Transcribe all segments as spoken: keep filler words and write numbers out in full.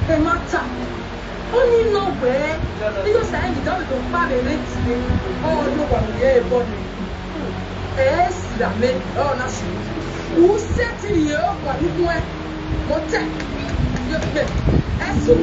Ẹ má tà. Ó ní iná wẹ̀ ẹ́. Níjọ́ sàáyé nìkan mi tó pa mi létí. Ó ló wà ní ẹ̀ bọ́ mi. Ẹ̀ sì rà mí. Ọ̀ náà sì. Wù ú sẹ́tì nìyẹn ó wà nínú ẹ̀. Mo tẹ̀. Yóò gbẹ. Ẹ sùn.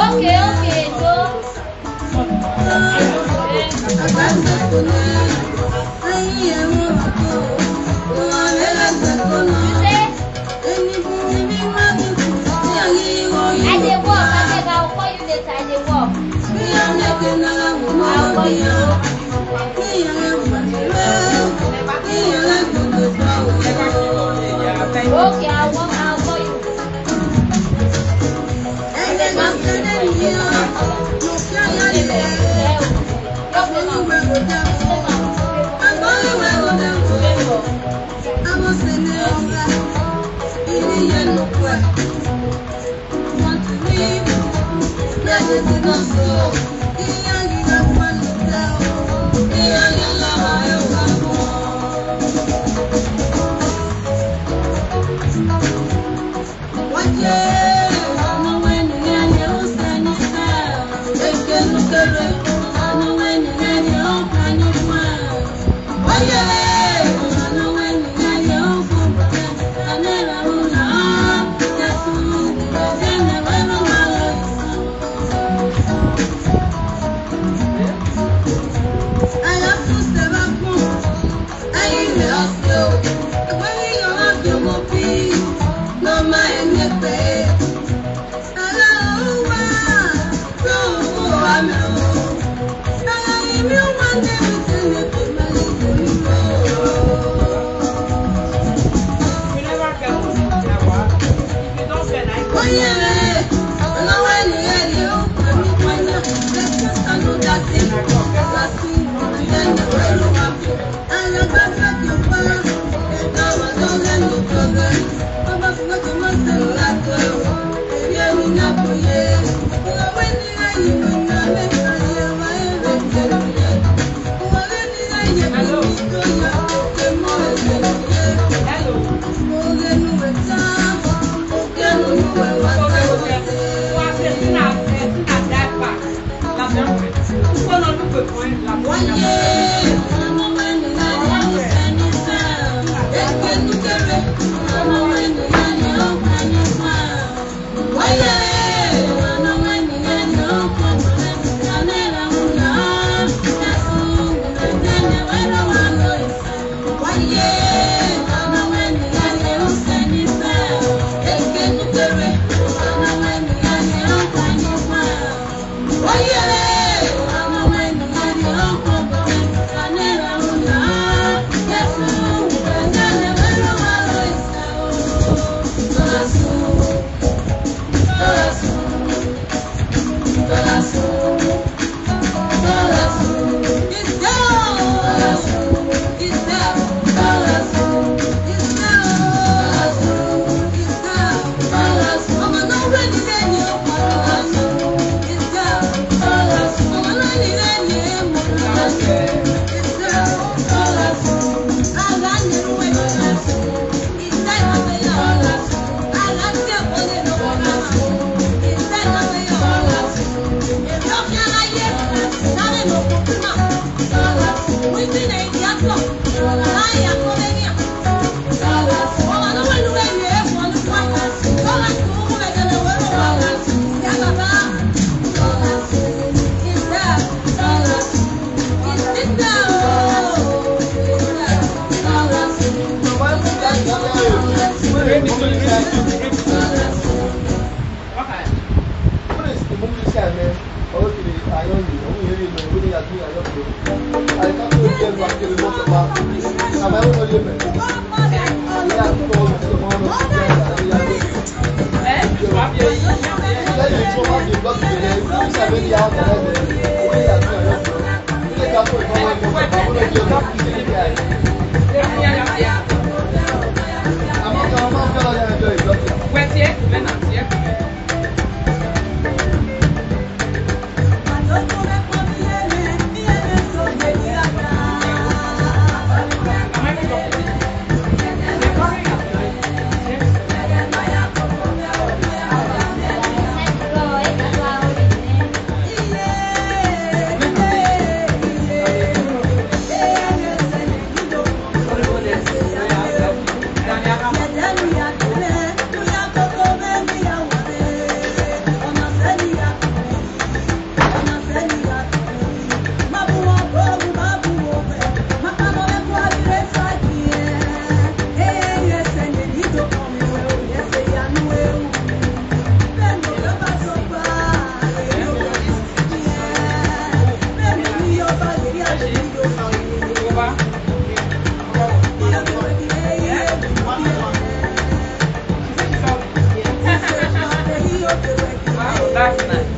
Okay, okay, so I dey work, I beg, I will call you later, I dey work. I will call you. Okay, I will, I will call you. Wow, that's nice.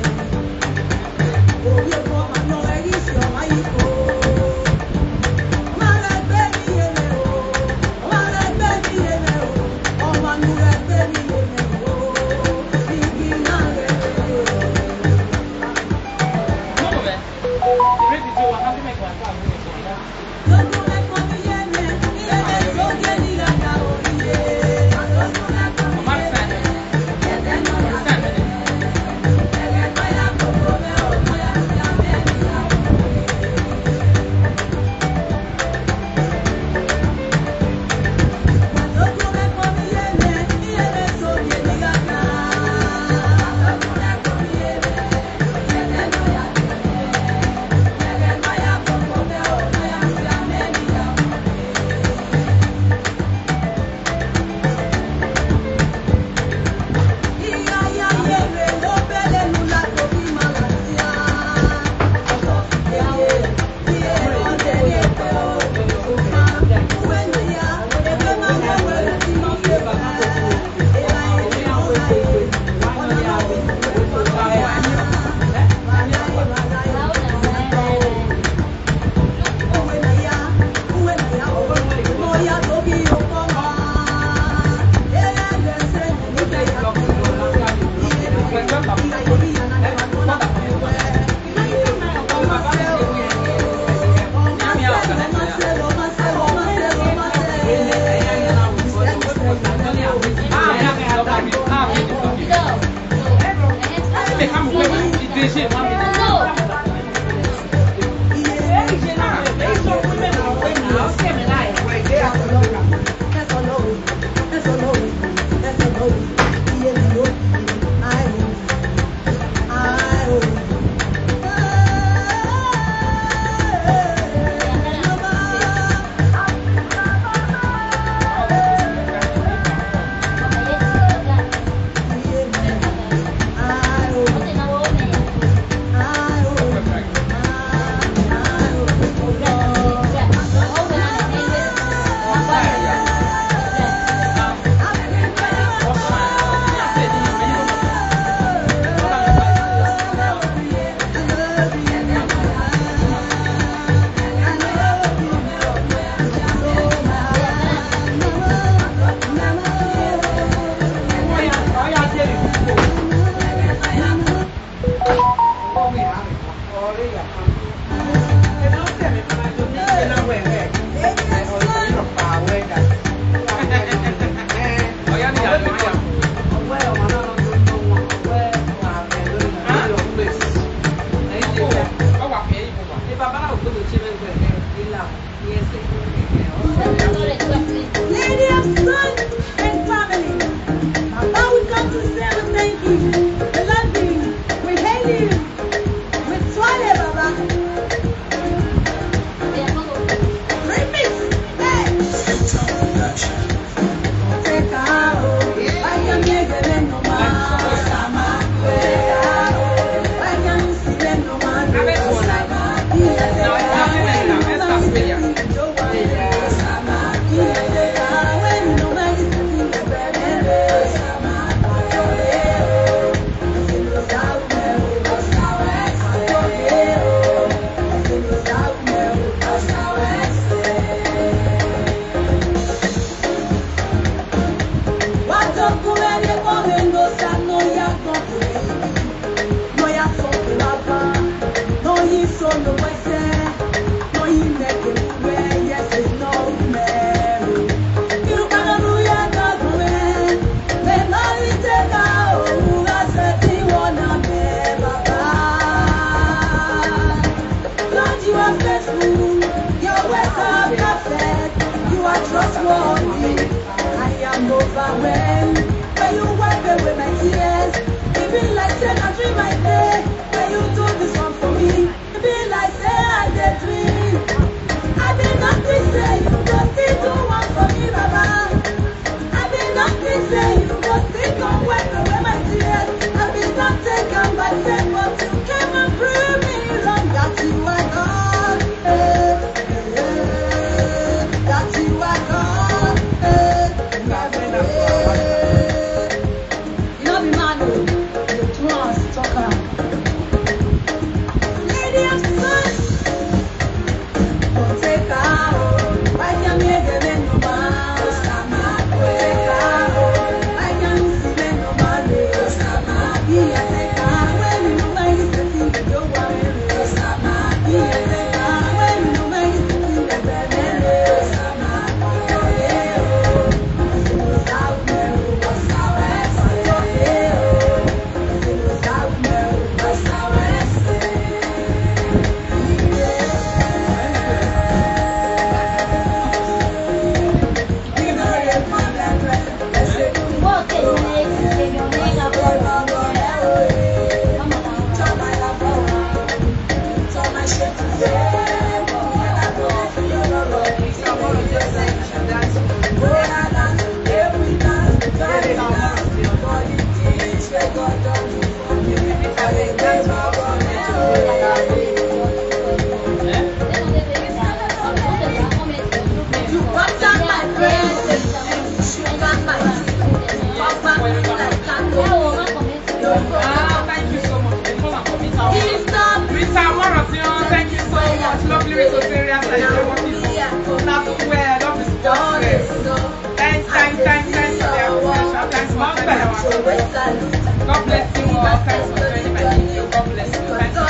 God bless you all. Thanks for joining my video. God bless you. Thanks for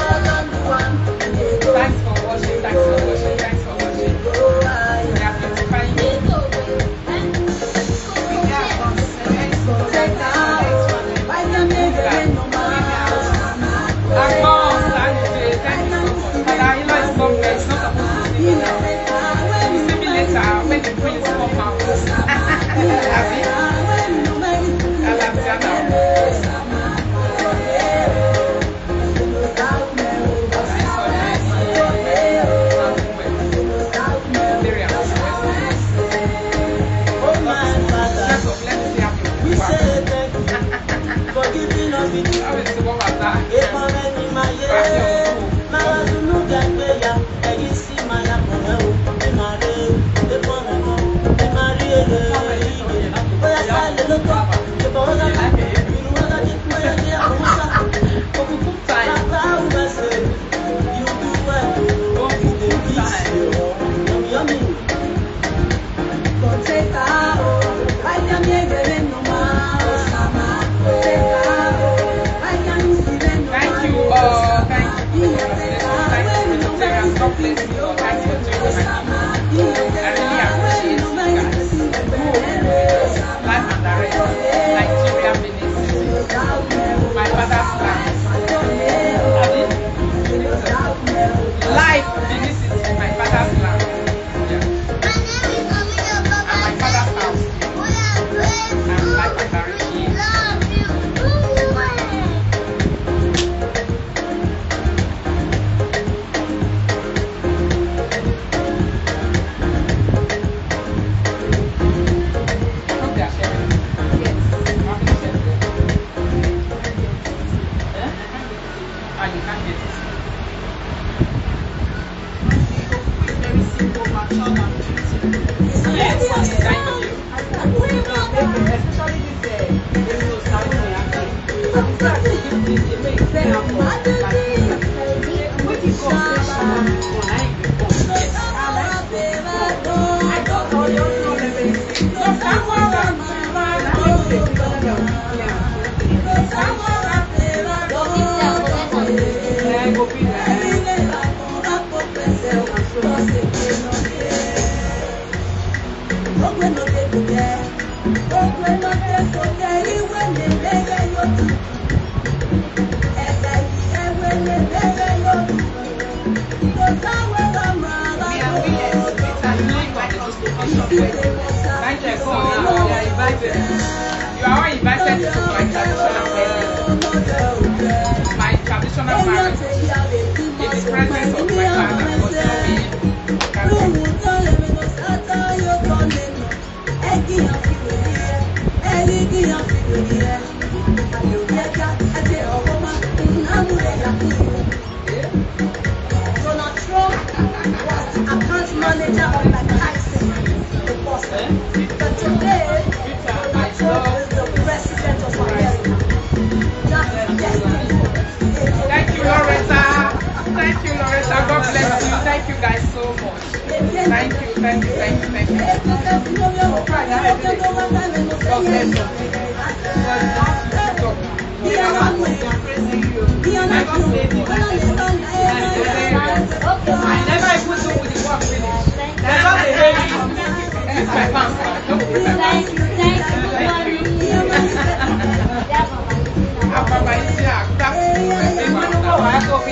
watching. Thanks for watching. Thanks for watching. Thanks for watching. We are beautifying it. We are Thank you all. Thank you for your blessing. Thank you for joining my people. I really appreciate you guys. Live and direct. Nigeria, Benin City. My father's land. Abi? Live, Benin City, my father's land. Yeah. And my father's house. And live and direct here. You are all invited to my traditional wedding. My traditional marriage in the presence of my father, God's Donald Trump was the account manager of Mike Tyson, the boxer. But today, Donald Trump is the president of America. That is destiny. Thank you, Loretta. Thank you, Loretta. God bless you. Thank you guys so much. Thank you, thank you, thank you, thank you. God bless you. I never even do with the work finish. They just dey hail me. This my fans. Thank you, thank you, nobody. Akpaba isi a, that's my favorite. No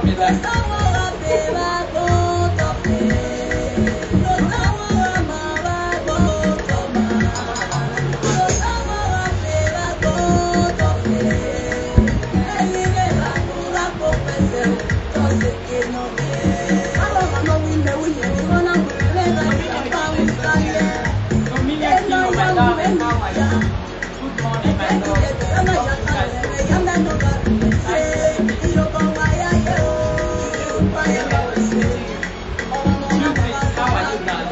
be that. Good morning, my love. Thank you, guys. How are you now?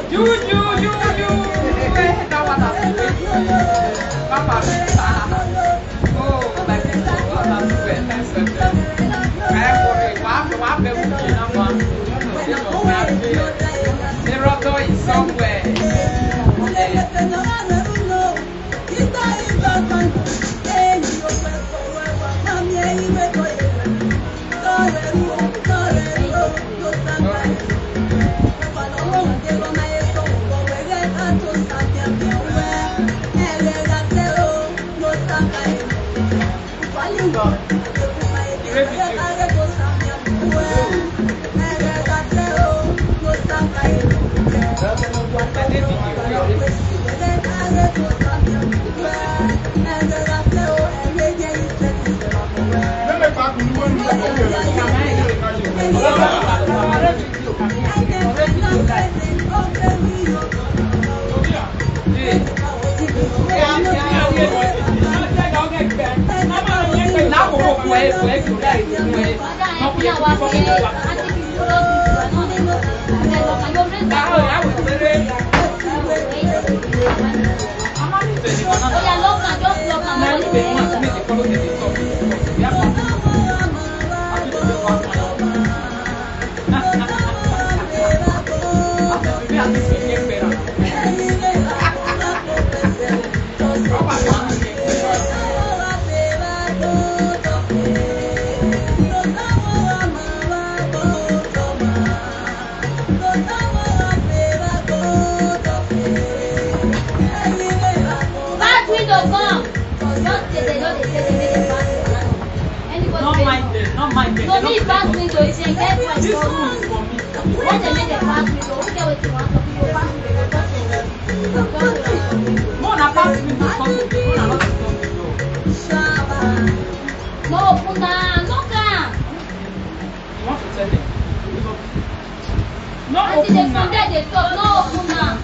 Juju, Juju, eh, that one has been waiting. Papa, oh, my people, God has been waiting. I am worried. Wàá, wàá bẹ̀ wò kí n náà wá. Ṣé mo máa gbé? Ṣé Pass window come. Just dey there, just dey tell them make dem pass window. Anybody No wey mind them, no mind them. No, me pass window, if dem get This one is for me. Who tell make dem pass window? Who get wetin wan talk? You go pass window, you go pass window. More na pass window, come to me. More na not to come to you. No open am, no come. You want to tell them? No As you dey open now. Forget dey talk, no open am.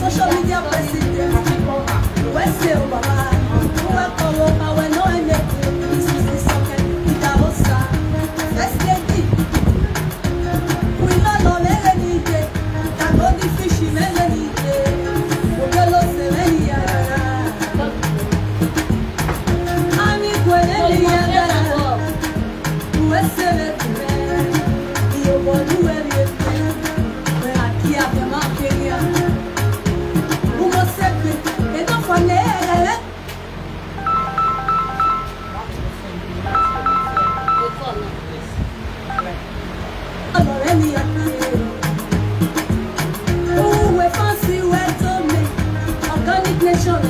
Social media president. Wese o baba, uwe kowo, awe no ene. This is the second. Ida Osa, first lady. We no no lele nije. Tagodi fish lele nije. Ojo lo se lele ya. Ami kwe lele ya. Wese le kwe. Iyo bo luwe le kwe. We aki a pe ma kenya. Umo se kwe. Eno fane lele. Organic nation,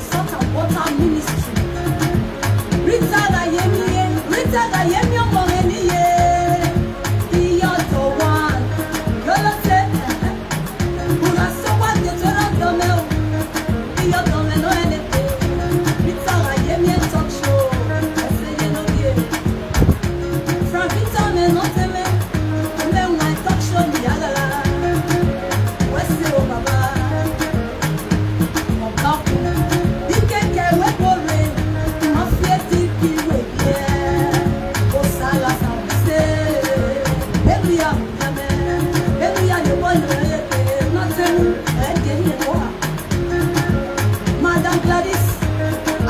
Salt and Water Ministry. Rita Gayemie, Rita Gayemie ọmọ rẹ nìyẹn. Iye ọ̀tọ̀ one. Yóò lọ sí ẹ̀hẹ́. Bùrà sọ́wọ́ àgbẹ̀ tó rán dọ́mẹ́ o. Iye ọ̀tọ̀ rẹ̀ ló ẹ̀ lè pè. Rita Gayemie talk show. Ẹsẹ̀ yẹn ló yẹ. Frank Victor mẹ nọ tẹmẹ, mẹ wọn talk show mi yàrá. Wẹ́sẹ̀ o bàbá, ọ̀gá kù. Bí kékeré wé kórè, wọ́n fi etí kí wé yẹ. Ó sálà sàmùsẹ̀, èmi yà mú yàmẹ́, èmi yà lè bọ́ yẹ̀rẹ̀ yẹ̀ pé nọ́tẹ́nu, ẹ̀ jẹ́ yẹ̀ kó hà. Madam Gladys,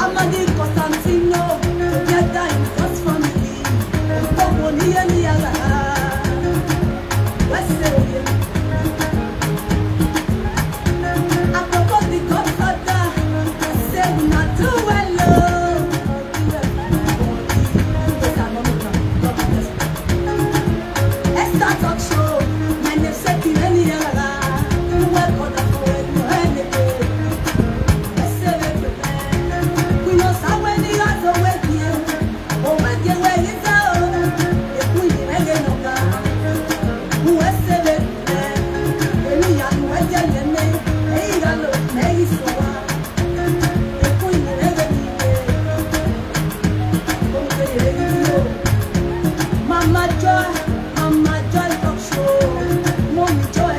Amadi Constantino, together in God's family. Gbogbo ní yé ní yàrá. Wẹ́sẹ̀ òye. Àkọ́kọ́ the godfather, say una do well o. Esther talk show, my name say Kireni Yara. Who work on the phone, you heard me. Queen of Samuel, you are so with you. Oh, with you, where you go? If we need a little guy, who was seven, then we are waiting, and me, hey, I look, hey, so. Mama Joy, Mama Joy talk show. Mommy Joy,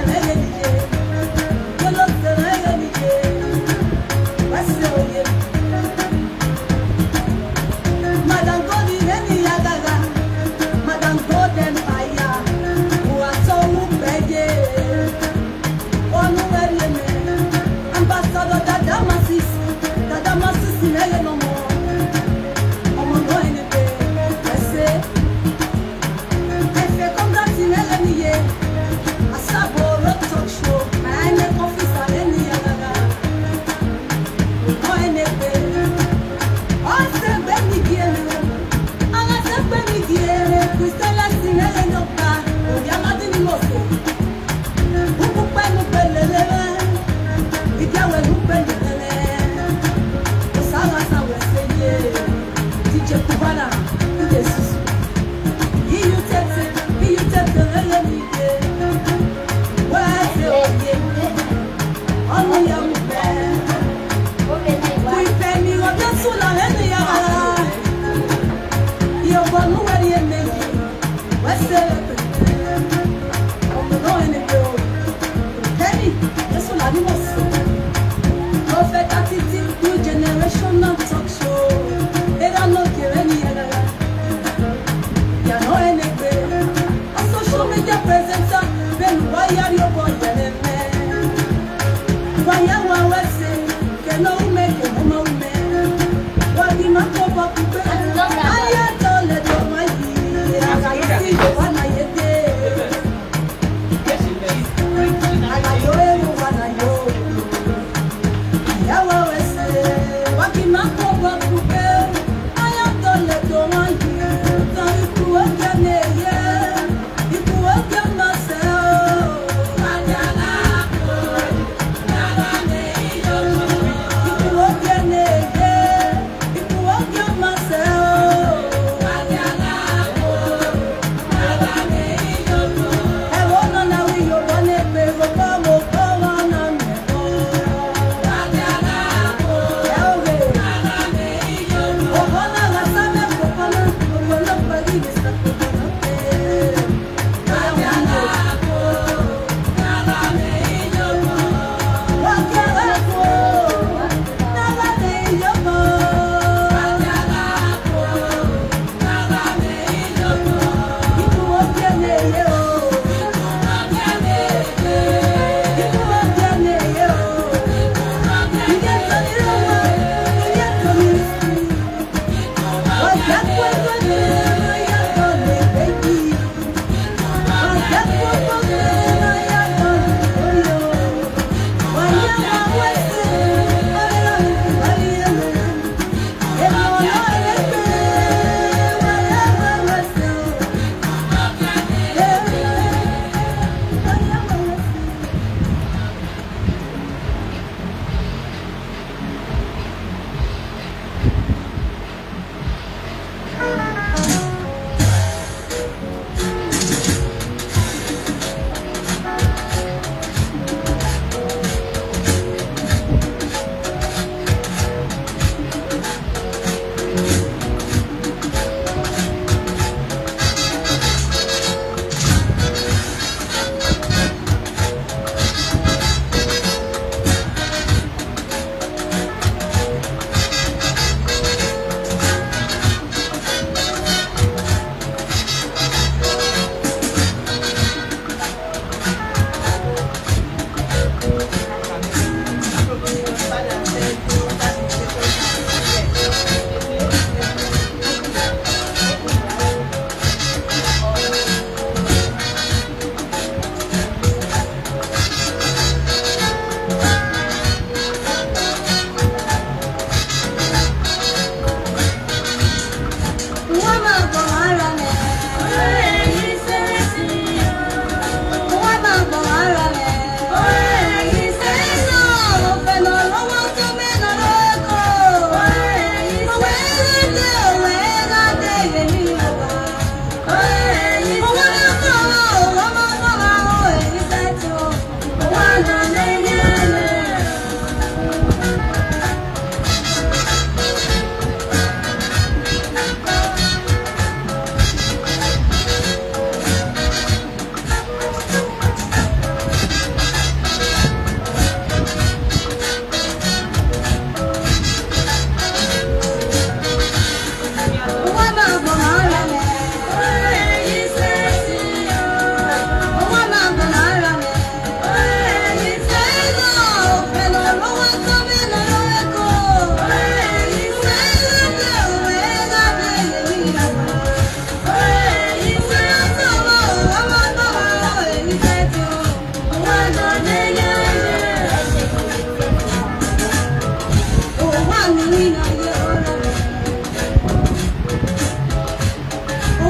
Madam Golden, Madam Golden Fire. Ambassador Dada Masis, Dada Masis, Mele no more. Ọmọ no anything, I say. I say congrats in Mele ni ye. Asabo road talk show, my name officer Mele ni yalaga. No anything. Ọsẹ gbẹmí di èrè, ọsẹ gbẹmí di èrè, Christian lẹsìn Mele no pa, òyà má dín ní mọ̀ sí. Ukukpe nukpe lelele. Idiawe nukpe lelele. Osala sawe seye. D J Kubana, Ude Susu. Iyu tete, iyu tete lele nike. Wete oye. Ọnu ya mukpe. Kuipe ni obi osula lele ya. Iyo bonu weri emeji. Wese. Ọmọ náà ẹni pé o. Kẹ́mi, Jésù là ní mọ̀ sí. Prophet Attitude New Generational Talk Show. Era no kere ni yàrá. Yàrá ẹni pé. A social media presenter, bẹ́ẹ̀ ni wáyà ni ó bọ̀ yẹlẹ mẹ́. Wáyà wá wẹ́sẹ̀, kẹ́nà ó mẹ́, kẹ́nà ó máa ń mẹ́. Wọ́n di máa kọ́ bọ́ pípé. Ayé tó lè tó máa yí. Àkàyè sí ìjọba náà yé dé.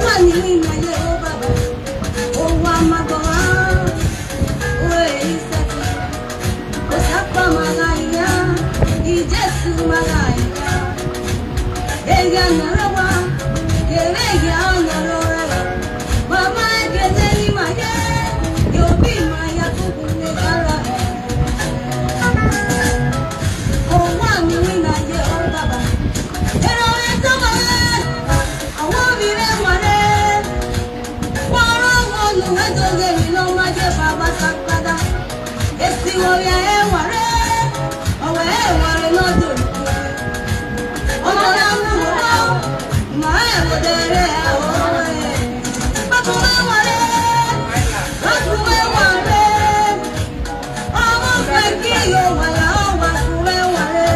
Wà ní ìmọ̀lẹ́ ó bàbá, ó wá máa gbọ́ wá, ó èyí sẹ́kù. Kò sápá máa ra ìyá, ìjẹ́sù máa ra ìyá. Èyí àná rẹ̀ wá, èrè ìyá ọ̀nà ló rẹ̀ wá. Màmá ẹ̀jẹ̀ lẹ́yìn máa yẹ, yóò bí màá yá tó kún ní kára ẹ̀. Ó wà ní ìmọ̀lẹ́ ó bàbá, èrò ẹ̀ tó máa rẹ̀, àwọn obìnrin wà rẹ̀. Wọ́n rán wọn lù wẹ́dọ̀gẹ̀ mi lọ́mọdé bàbá sàkádà. Èsì wọ̀nyẹ ẹ wà rẹ̀, ọ̀wẹ́ ẹ wà rẹ̀ lọ́dọ̀. Ọmọ ya mú wọ́n, màá ẹ̀ wò dẹ̀rẹ̀ ẹ̀ wọ́n rẹ̀. Bàbá wà rẹ̀, bàbá wà rẹ̀. Ọmọ fẹ́ kí yóò wà láwọn wà fún ẹ wà rẹ̀.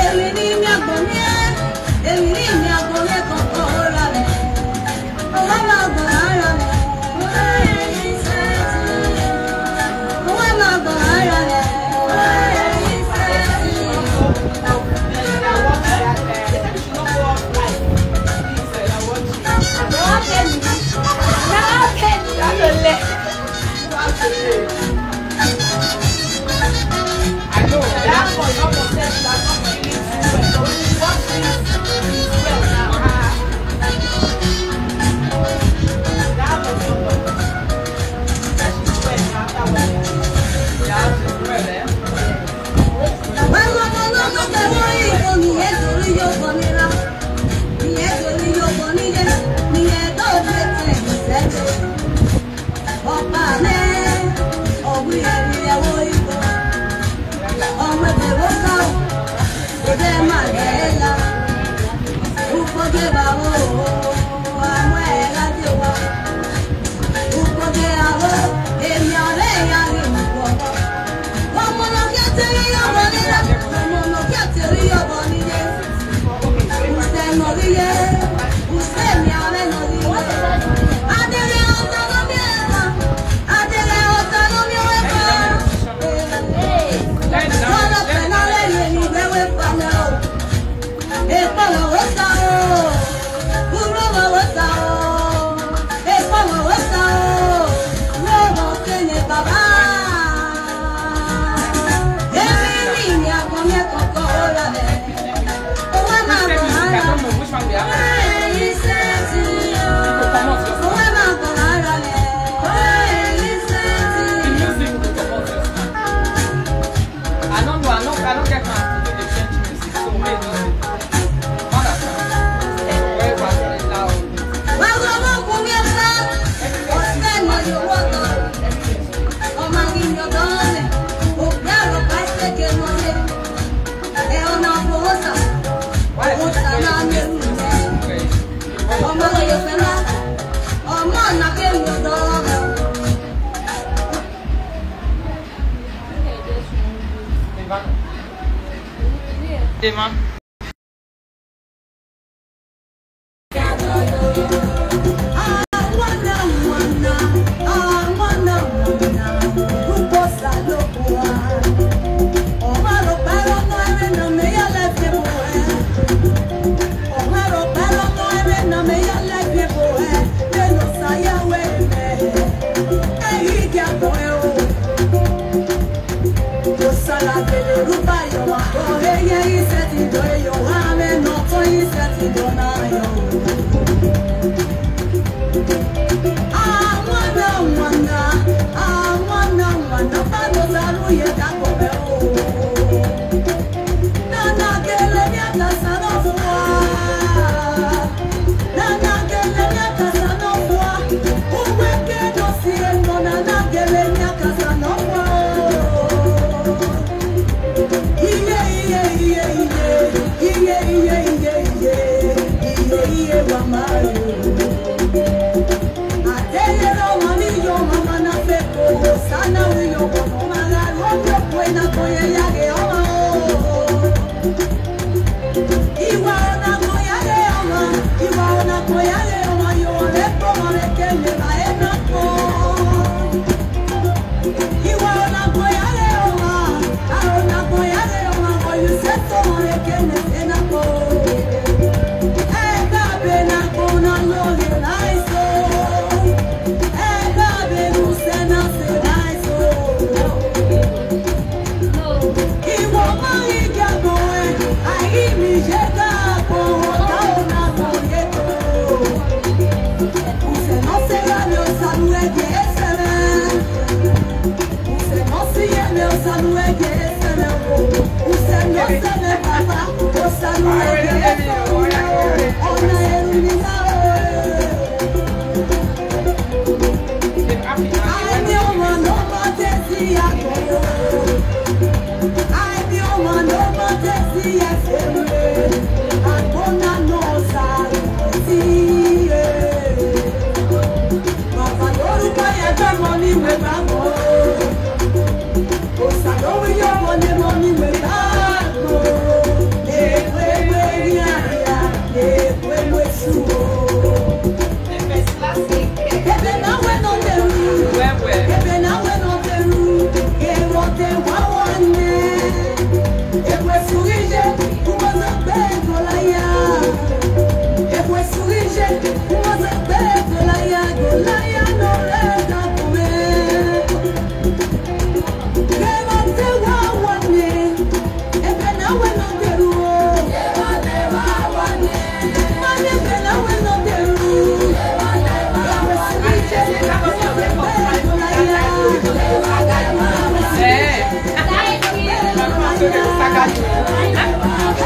Èmi ní mi àgbọ̀n mi ẹ́, èmi ní mi àgbọ̀n mi kọ̀ọ̀kan ó ra rẹ̀. I know. That one, that one said that not feeling too well. So she wants me to feel well now. That was so good. That she's well now, that one. Yeah, she's well, eh? Ọba mi, ọ̀gbìn ẹ̀mí ẹ̀wọ̀ ìbò, ọmọ ẹgbẹ̀rún kan, kò dé má dé la, ufọdụ ebe ahụ, ama ya dị ụwa, ufọdụ ahụ, emi ọrụ ya dị ụwa. Ọmọ náà kí ẹ tẹ̀lé yóò wọlé rẹ̀, ọmọ náà kí ẹ tẹ̀lé yóò wọlé rẹ̀. Emma.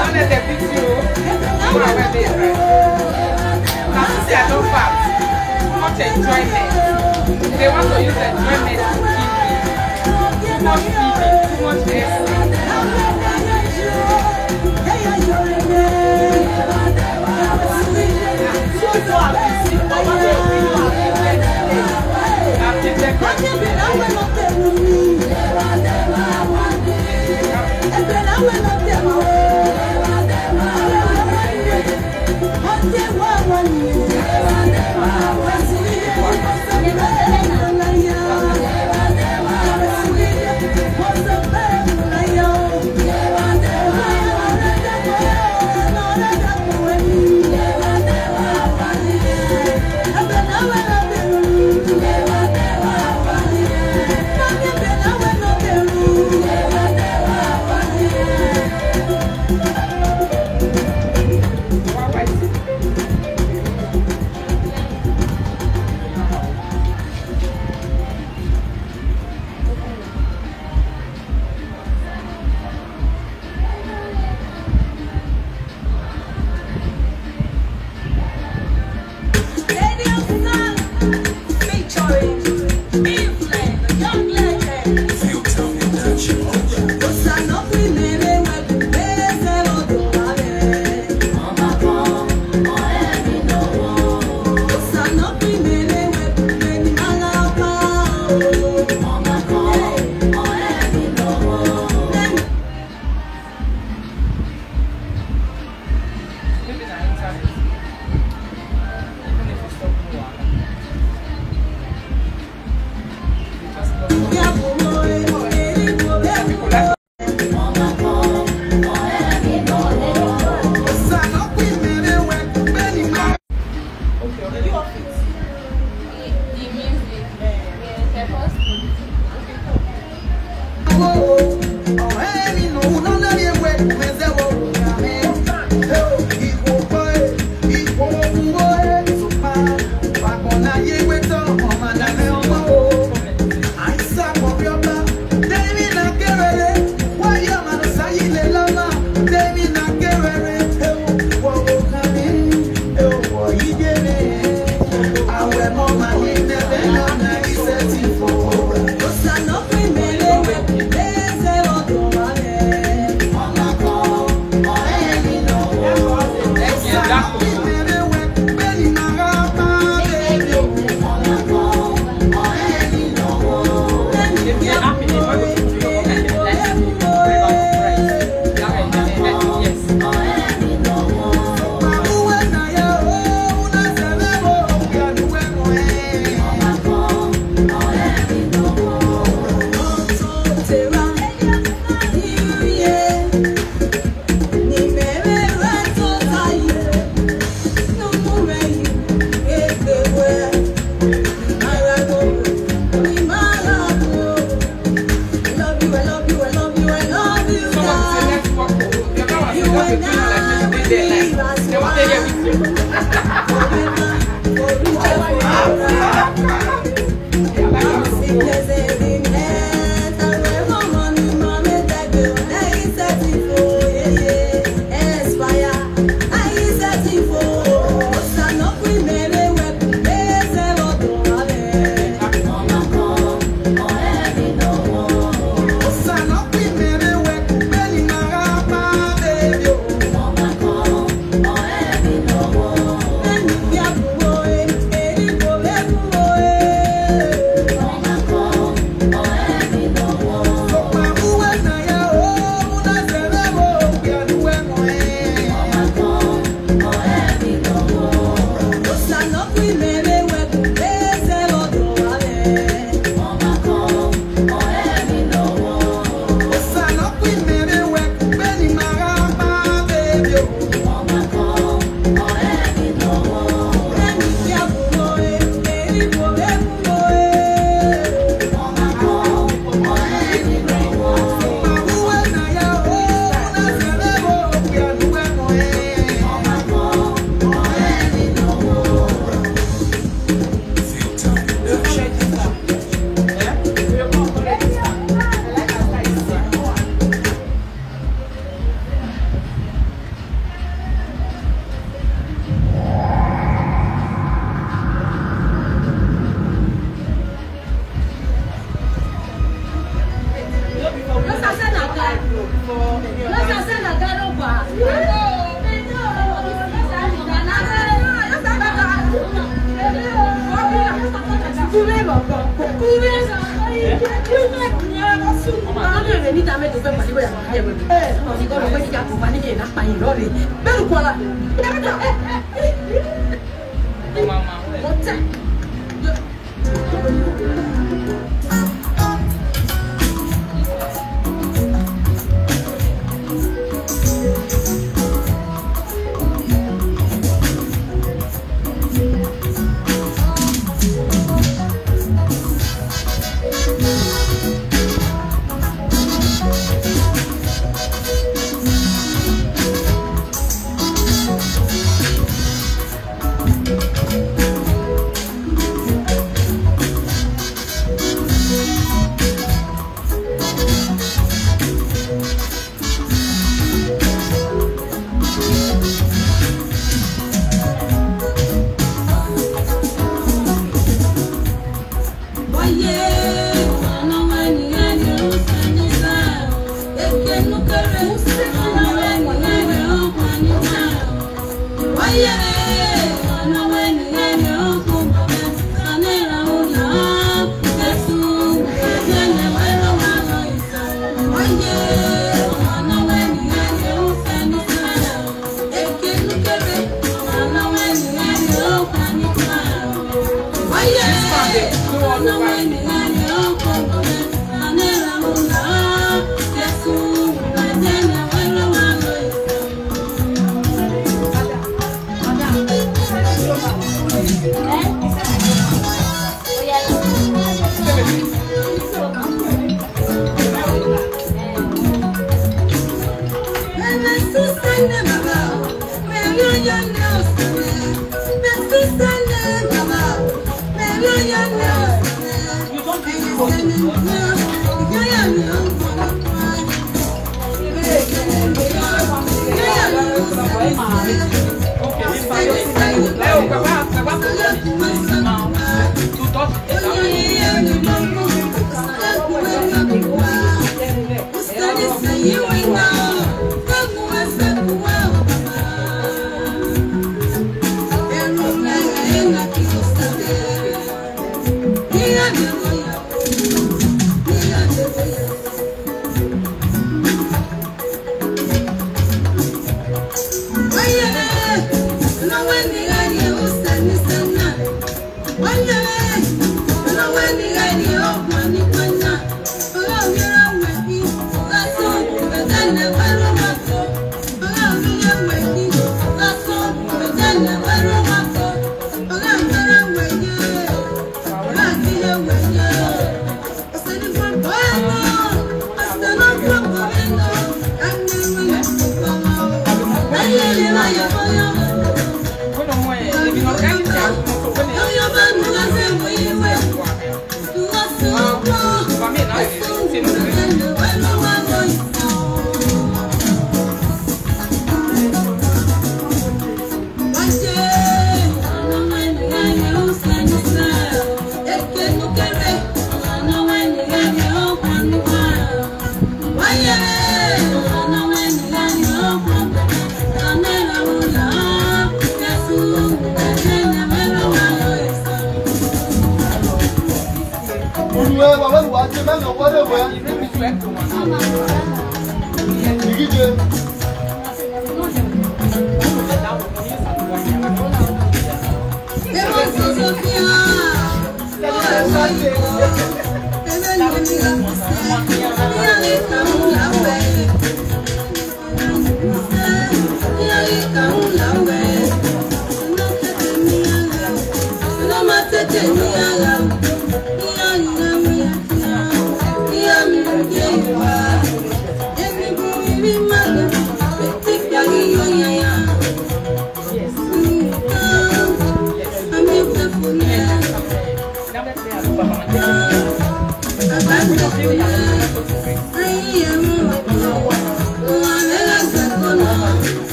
Don't let them beat you. Come on, my baby. Now, since I don't fast, too much enjoyment. They want to use enjoyment to kill me. Too much feeling, too much essence.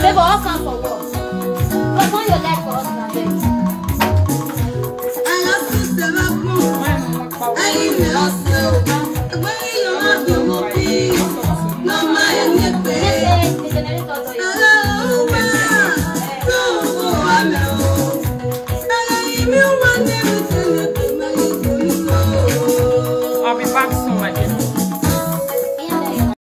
Favor, off am for what? Come on, your life for us, abeg.